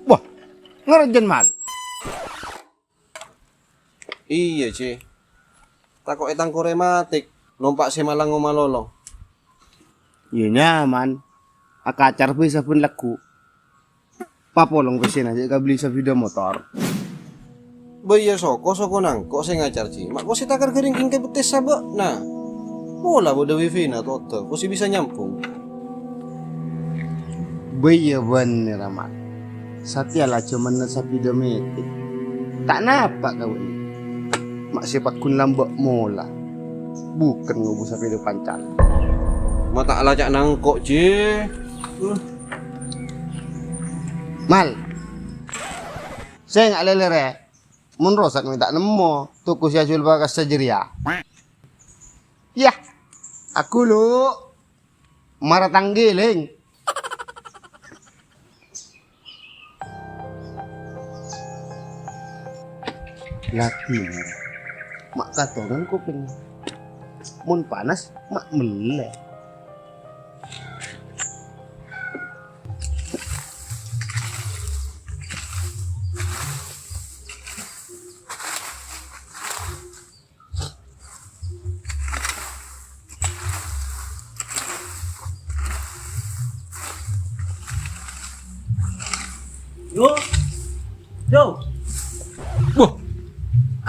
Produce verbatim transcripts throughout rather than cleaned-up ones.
Wah, ngarjân, Mal. Iyâ, Ji. Tako' ètangkorè matik, nompa' sè malang malolo. Iyâ, nyaman. Akacar bhâi sabbhân lagghu'. Papolong pèssèna jhâ' kabelli sapèda motor. Bâ iyâ soko-soko nangko' sè ngacar, Ji. Ma' kosè takar ghâring kèng kabettis sabâ'na. Mola bâdâ wifi-na todâ, kosè bisa nyambung. Bâ iyâ bhender, Aman. Satèya la jhâmanna sapèda metik. Ta' napa' ka bâ'na. Ma' sè pagghun lambâ' mola. Bhuken ngobu sapèda pancal. Ma' ta' la ca' nangko', Ji. Mal. Sènga' lèlèrè. Mon rosak mè' ta' nemmo, toko sè ajhuwâl bhâkassa jârèya. Yah, aku lu mara tangghâlèng. Lagi, ma' katoron kopèng. Mon panas, ma' mellè. Yo. Yo. Wah.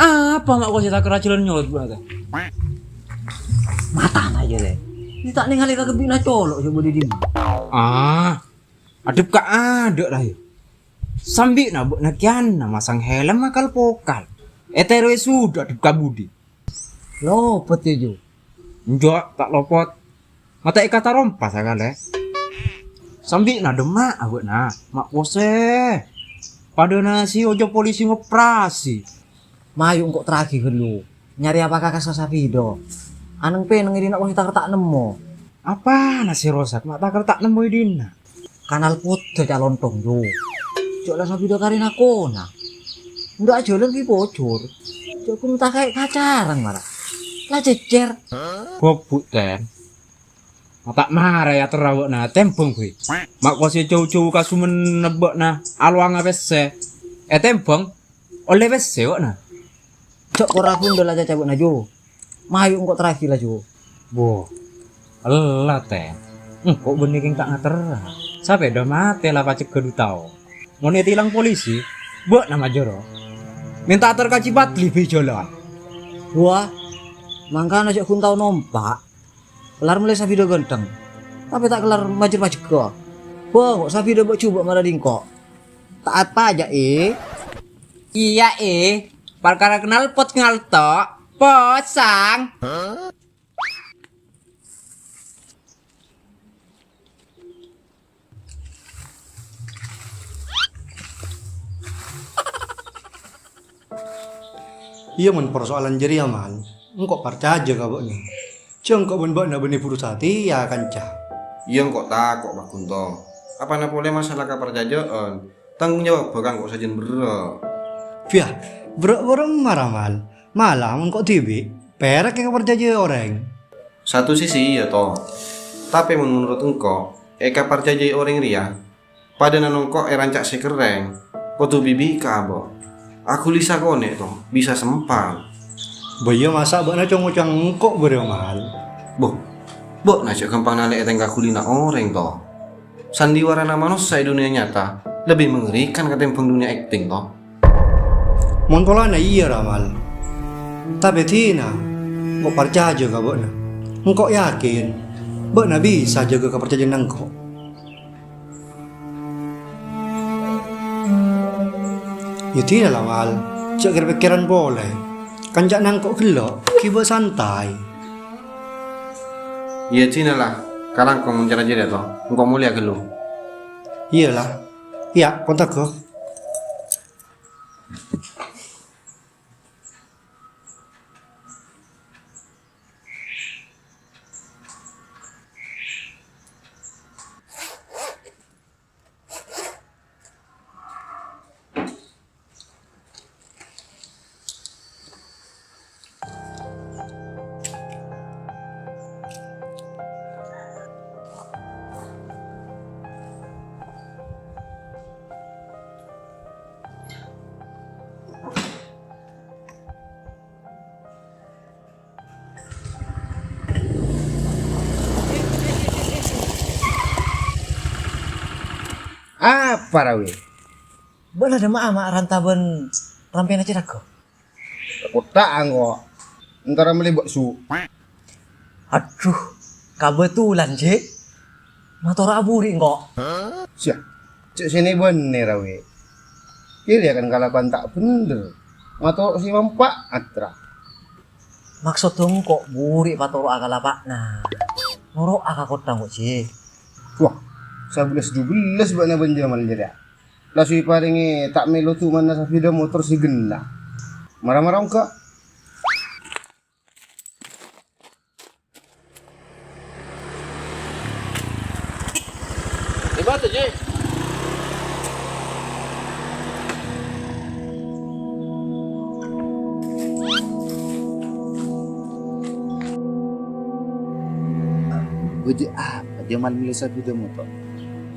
Apa ma' kosè takar ajhâlân nyolot, Bu, ta? Matana jâ, rè. Iyâ ta' nèngalè ka kebbi'na colo' sè bâdâ è dinna'. Ah. Adhep ka adâ', ra, yâ. Sambi'na bâ'na kèya masang helm akal-pokal. Èterrowè sodhu adhep ka budi. Lopot, yâ, Jo? Enjâ', ta' lopot. Matè èkatarompa sakalè. Sambi'na dâmma'a bâ'na, ma' kosè. Padâna sè ojo polisi ngoperasi. Mayu engko' terraghi ghâllu. Nyarè apa ka kassa sapèda. Anèng-pènèng è dinna' kosè takar ta' nemmo. Apana sè rosak, ma' takar ta' nemmo è dinna'? Kanal poda ca' lontong, Jo. Jhâ' la sapèda karè nakona. Endâ' ajhâlân ghi' bocor. Jhâ' ghun ta' kaè kacareng, mara. La cècèr. Bobbu', Ten. Ma' ta' mara èaterra bâ'na, tèmbhâng bhâi. Ma' kosè jâu-jâu ka Sumenep bâ'na, alowangnga pèssè. Ètèmbhâng, ollè pèssè bâ'na. Jhâ' kora gundhâl acaca bâ'na, Jo. Mayu engko' terraghi la, Jo. Bo. Ella, Ten. Engko' bânnè kèng ta' ngaterra. Sapèda matè la pacegghâ du taon. Mon ètilang polisi, bâ'na majâr. Mènta ater ka Cipatli bhâi jhâlân. Wah, mangkana jhâ' ghun tao nompa'. Kellar mellè sapèda ghântheng, tapè ta' kellar majâr pacegghâ. Bâ, engko' sapèda bâ' jhubâ' mara dingko'. Taat pajâ, è? Iyâ, è. Parkara knalpot ngalto', posang. Iyâ, mon parsoalan jârèya, Mal, engko' parcajâ ka bâ'na. Jhâ' engko' bân bâ'na bânnè buru satèya kanca. Iyâ, engko' tako', Pak Gunto. Apana polè masalah kaparcajâ'ân, tanggung jawab bhâkal engko' sajân berrâ'. Biyâ, berrâ' bârâmma ra, Mal? Mala mon engko' dhibi', pèra' èkaparcajâi orèng. Satu sisi, iyâ, To. Tapè mon menurut engko', èkaparcajâi orèng rèya, padâna nongko' è ranca' sè kerrèng, kodhu bi-, bi' ka abâ'. Aghuli sakonè', To, bisa sempal. Bâ iyâ, masa' bâ'na co-ngoco engko' bâriyâ, Mal? Bo, bâ'na jhâ' ghâmpang nalè'è tèngka ghulina orèng, To. Sandiwarana manossa è dhunnya nyata lebbi mengerikan katèmbhâng dhunnya akting, To. Mon polana iyâ, ra, Mal. Tapè dinah, engko' parcajâ ka bâ'na. Engko' yakin, bâ'na bisa jâgâ kaparcajâ'ânna engko'. Yâ dinah la, Mal, jhâ' kèr-pèkkèran polè. Kancana engko' ghellâ', ghibâ santai. Yâ dinah la, kalangkong mon cara jârèya, To. Engko' molèya ghâllu. Iyâ la. Iyâ, kontak, Go. Apa ra, Wi? Bâ'na dâ' emma'a ma' ranta bân rampèna Cirago? Kottha, engko'. Entara mellè bakso. Adhu, kabhâtolan, Ji. Matoro'a bhuri' engko'. Siya, cè' sènè bânnè ra, Wi. Iyâ, iyâ kan kalakowan ta' bhendher. Matoro' sè manfa'at ra. Maksodda engko' bhuri' patoro'a ka lapa'na. Noro'a ka kottha engko', Ji. Wah, sabellâs dubellâs bâ'na bân Jamal jârèya. La sè èparèngè ta' mèlo dumanna sapèda motor sè ghenna'. Mara-mara ongghâ. Di batu, Ji. Bâdâ apa Jamal mellè sapèda motor?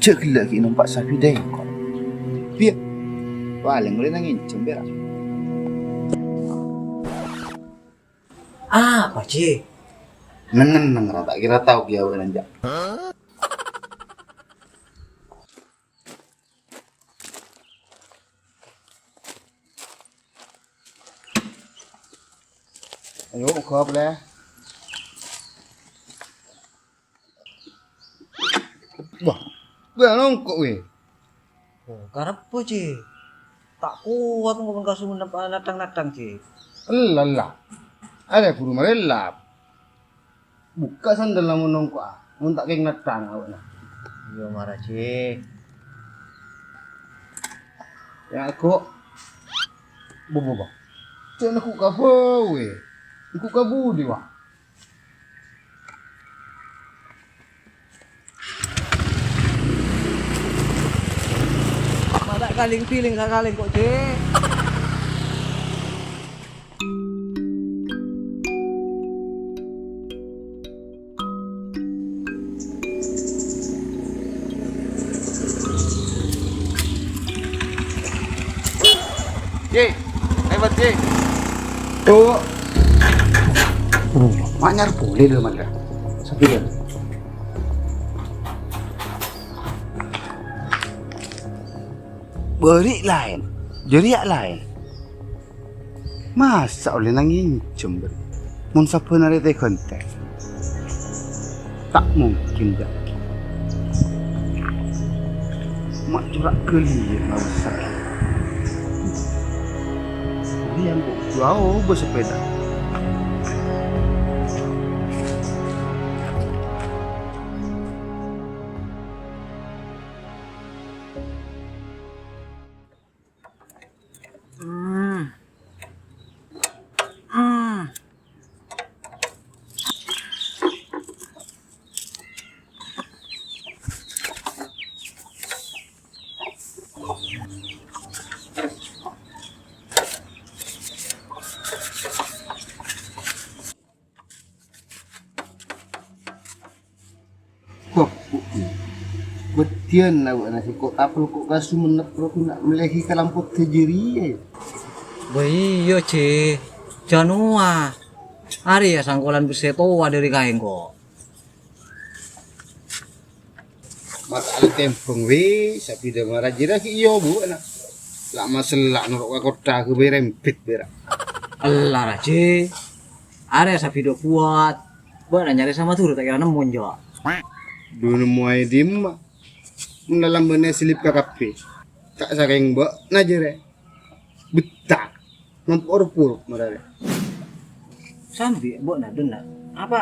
Jhâ' ghellâ' ghi' nompa' sapèda engko'. Biyâ, palèng ollè nangèn jembèra. Apa, Ji? Neng-enneng ra, ta' kèra tao kèya bâ'na, jâ'. Ayo, ghâp, lè. Wah, bâ'na nongko', Wi. Oh, karebbhâ, Ji. Ta' kowat engko' mon kasu nep-, nathang-nathang, Ji. Ella, ella. Arèya buru marèlap. Bukka' sandal lamon nongko'a, mon ta' kèng nathang abâ'na. Iyâ, mara, Ji. Yâ, engko'. Bo, bo, bo. Jhâ' engko' ka bâwi. Engko' ka budi, wa? Mata kaling piling sakalèng kok, Ji. Ji, lèbât, Ji. Tuh. Manyar boleh dulu, Mandra. Sampai dia. Bâri' laèn, jârèya laèn. Masa' ollè nangèn jembâr? Mon sabbhân arè tè-ghântè. Ta' mungkin, jâ'. Ma' cora' ghâliyâ ngaosa. Iyâ, engko' jhâ' aobâ sapèda. Hmm. Hmm. Kok, Bu? Bâdhiyân la, Bu, ana sèngko' tapèl ko' ka Sumenep, ro guna mellèaghi kalampot jârèya, yâ? Bâ iyâ, Ji. Jhâ' nowa. Arèya sangkolan bessè towa dâri kaè engko'. Masalah tembhâng, wi, sapèda mara jârèya ghi' iyâ, Bu, ana. La masella' noro' ka kottha ghâbây rembit, bèra. Ella, Ji. Arèya sapèda kuat. Bâ'na nyarè sa Madhurâ ta' kèra nemmo, enjâ'. Dhu nemmo è dimma? Mon la lambâna èsellip ka kabbhi. Ta' sakèng bâ'na jârèya. Betta. Ngampo' rep-urep mararè. Sambi bâ'na dhenna'. Apa?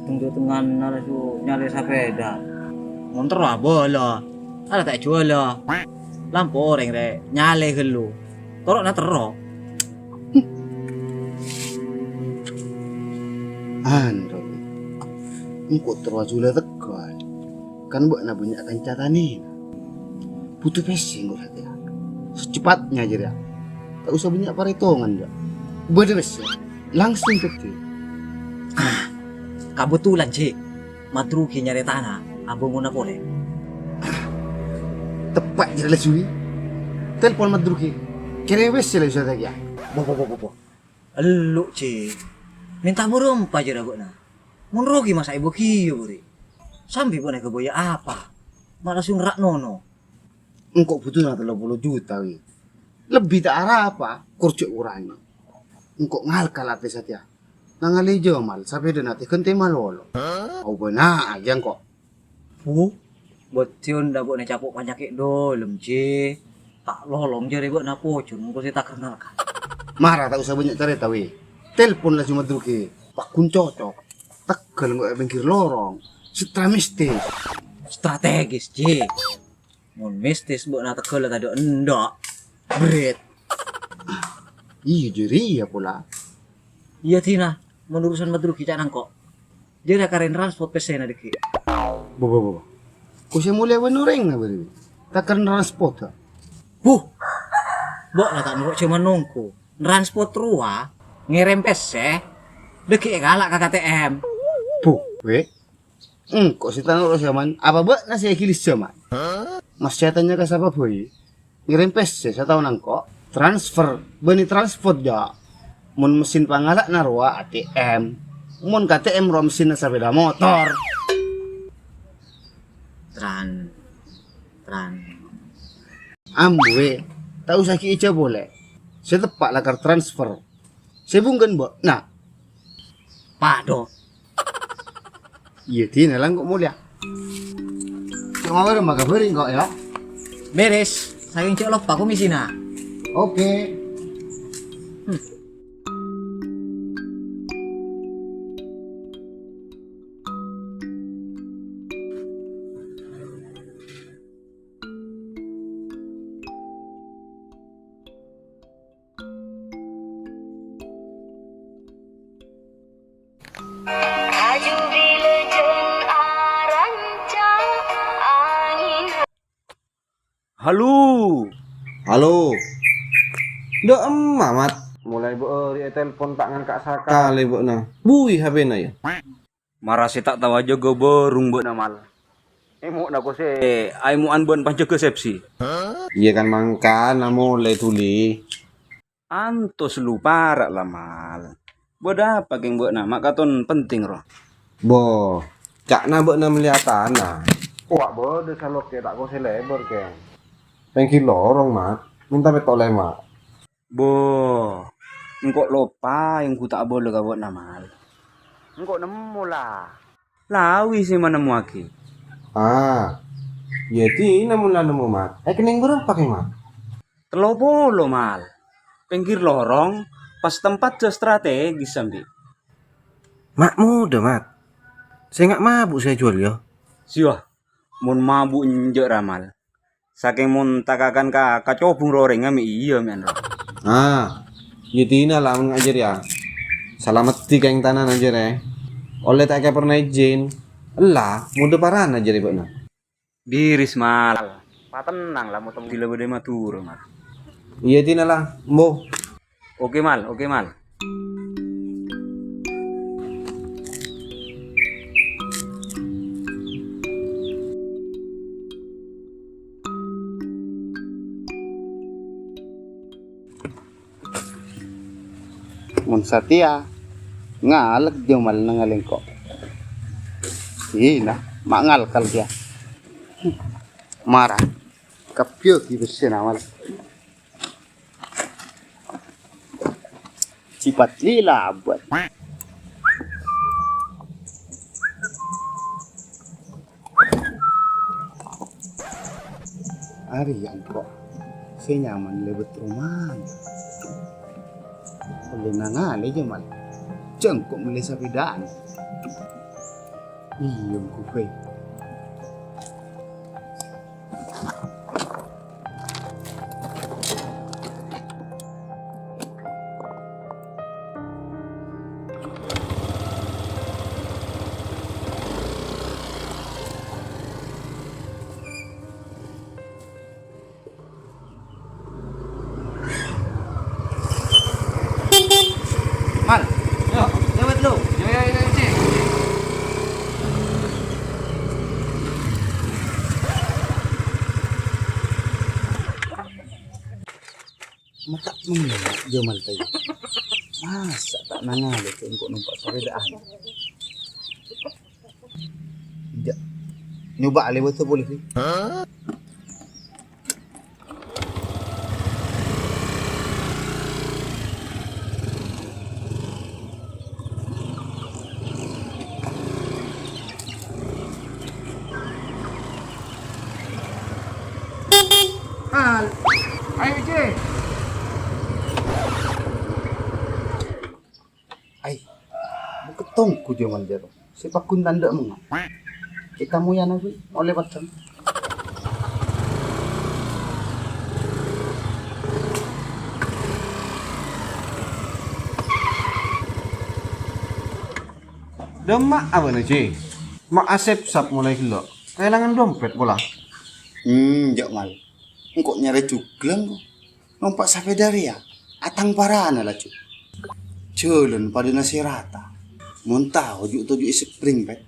Teng-dutengngana la su nyarè sapèda. Mon terro abâlâ. Ala ta' èjhuwâlâ. Lampo orèng rè nyalè ghâllu. Toro'na terro. Anu, engko' terro ajhuwâlâ tegghâl. Kan bâ'na bânnya' kanca tanèna. Buto pèssè engko' satèya. Saceppatnya jârèya. Ta' osa bânnya' parètongan, jâ'. Bâdâ pèssè, langsung dhâddhi. Ah, kabhâtolan, Ji. Madrugi nyarè tana abângona polè. Teppa' jârèya la suwi. Telpon Madrugi. Kèrèm pèssè la satèya kèya. Bo, bo, bo, bo, bo. Ellu', Ji. Mènta bârâmpa jârèya bâ'na. Mon rogi masa' èbâgiyâ bâri'. Sambi bâ'na èghâbâyâ apa? Ma' langsung ra' nono. Engko' buduna tello polo juta, wi. Lebbi ta' arapa, kor jhâ' korangè. Engko' ngalkal atè satèya. Nangalè Jamal, sapèdana tè ghântè malolo. Obâna aja engko'. Bu, bâ' dhiyâ dâ' bâ'na capo' panyakè' dâlem, Ji. Ta' lolong jârèya bâ'na pojhur, engko' sè takernal, Ka'. Mara ta' osa bânnya' carèta, wi. Telpon laju madrugi. Paggun cocok. Tegghâl engko' è pèngghir lorong. Setra mistis. Strategis, Ji. Mon mistis bâ'na tegghâl tadâ' endâ'. Bret. Iyâ, jârèya pola. Iyâ, Dina, mon urusan madrugi ca' nangko'. Jârèya karè transport pèssèna dhâggi'. Bo, bo, bo. Kosè molè bân orèngnga bâri'. Takar transport, ha? Huh! Bâ'na ta' noro' jhâman nongko. Transport rowa ngèrèm pèssè, dhâggi' èkala' ka K T M. Bu, wè? Engko' sè ta' noro' jhâman, apa bâ'na sè ègilis jhâman? Mas sè atanya ka sapa bhâi? Ngèrèm pèssè sataon engko', transfer, bânnè transport, jâ'. Mon mesin pangala'na rowa A T M. Mon K T M rowa mesinna sapèda motor. Tran-, tran-, Ambu, wè, ta' osa ghi' èjâ polè. Sè teppa' lakar transfer. Sè bungkèn bâ'na. Padâ. Iyâ, Dina, la engko' molèya. Coma bârâmma kabhâri engko', yâ. Bèrès, sakèng jhâ' loppa komisina. Oke. Hmm. Halo. Halo. Dâ' emma, Mat? Molaè bâ'âri' ètelpon ta' ngangka' sakalè bâ'na. Buwi H P-na, yâ? Mara sè ta' tao ajâgâ bârung bâ'na, Mal. Emo'na kosè aemo'an bân panjâgâ sepsi. Iyâ kan mangkana molè dhuli. Antos lu para' la, Mal. Bâdâ apa kèng bâ'na ma' katon penting, ro? Bo, ca'na bâ'na mellèya tana. Kowa bâdâ salokè ta' kosè lèbâr, kèng. Pènggi lorong, Mat. Mènta pètto' lèma'. Bo, engko' loppa ongghu ta' abâlâ ka bâ'na, Mal. Engko' nemmo, la. Lawi sè manemmowaghi. Ah, iyâ dina mon la nemmo, Mat. Èkennèng bârâmpa kèng, Mat? Tello polo, Mal. Pèngghir lorong, pas tempat jâ strategis sambi. Ma' modâ, Mat. Sènga' mabu' sè èjhuwâl, yâ. Siwah, mon mabu' enjâ' ra, Mal. Sakèng mon takakan ka kacobung rorèngnga mè' iyâ mè'an ro. Ah, iyâ dina la mon nga' jârèya. Salameddhi kèng tanana jârèya. Ollè ta' èkaperna ijin. Ella, modâ parana jârèya bâ'na. Biris, Mal. Patennang la, moto-, dila bâdâ Madhurâ, Mal. Iyâ dina la, embu. Oke, Mal, oke, Mal. Mon satèya, ngalek Jamal nangalè engko'. Ina, ma' ngalkal kèya. Mara, kabbhiyâghi pèssèna, Mal. Jipat lila abâ'. Arèya engko' sè nyaman lèbât romana. Ollè nangalè, Jamal. Jhâ' engko' mellè sapèdaan. Iyâ, engko' bhâi. Mal. Yo. Lewat lu. Yo, yo, yo, yo, Cik. Mata' mengenai Jamal tadi. Masa' ta' nangalè kèya engko' nompa' sapèdaan? Jhâ'. Nyoba alè bâto polè, Fi. Ai, bâ' tonggu jhâman jârèya. Sè paggun tandhâ' mengnga. Ètamoyana ghuy, ollè pètthâng. Dâ' emma' abâ'na, Ji? Ma' asèp-sap molaè ghellâ'. Kaèlangan dompet pola. Hmm, jhâ' mal. Engko' nyarè juglang, ko. Nompa' sapèda rèya, atang parana laju. Jhâlân padâna sè rata. Mon tao ju'-toju' èspring, pèt.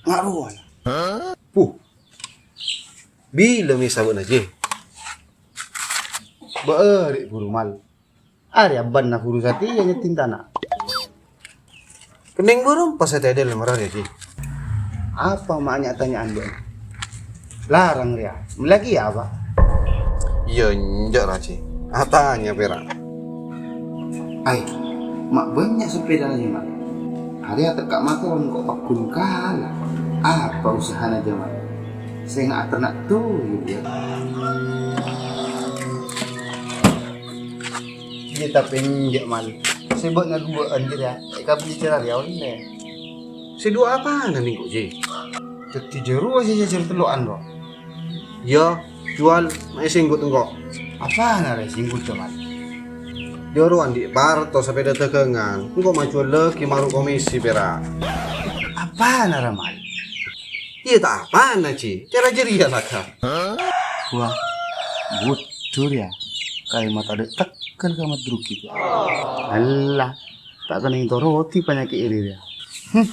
Nga' rowa la. Puh. Bilâ mèsa bâ'na, Ji? Bâ'âri' buru mal. Arèya bânna buru satèya nyedding tana. Kennèng buru pas satèya dâlem arèya, Ji. Apa ma' nya-tanya'an bâ'na? Larang rèya. Mellèaghi apa? Iyâ, enjâ', Raji. Atanya pèra'. Ai, ma' bânnya' sapèdana, Jamal. Arèya tekka' mator engko' paggun kala. Apa usahana, Jamal? Sènga' aterna' toju', yâ. Iyâ, tapè enjâ', Mal. Sè bâ'na duwâ'ân jârèya èkabbhi jârèya ollè. Sè duwâ' apana, Minggu, Ji? Dhâddhi jârowa sè jhâjhâr tello'an, ro? Iyâ, juwâl, ma' èsènggut engko'. Apana rè sènggut, Mal? Jârowa andi' parto sapèda dâgângan, engko' majuwâllaghi maru' komisi pèra'. Apana ra, Mal? Iyâ, ta' apana, Ji. Cara jârèya, saga. Wah, bujur, yâ. Kalimat adâ' tegghâl ka madrugi. Ella, ta' kennèng toroti panyakè' rèya. Hmm.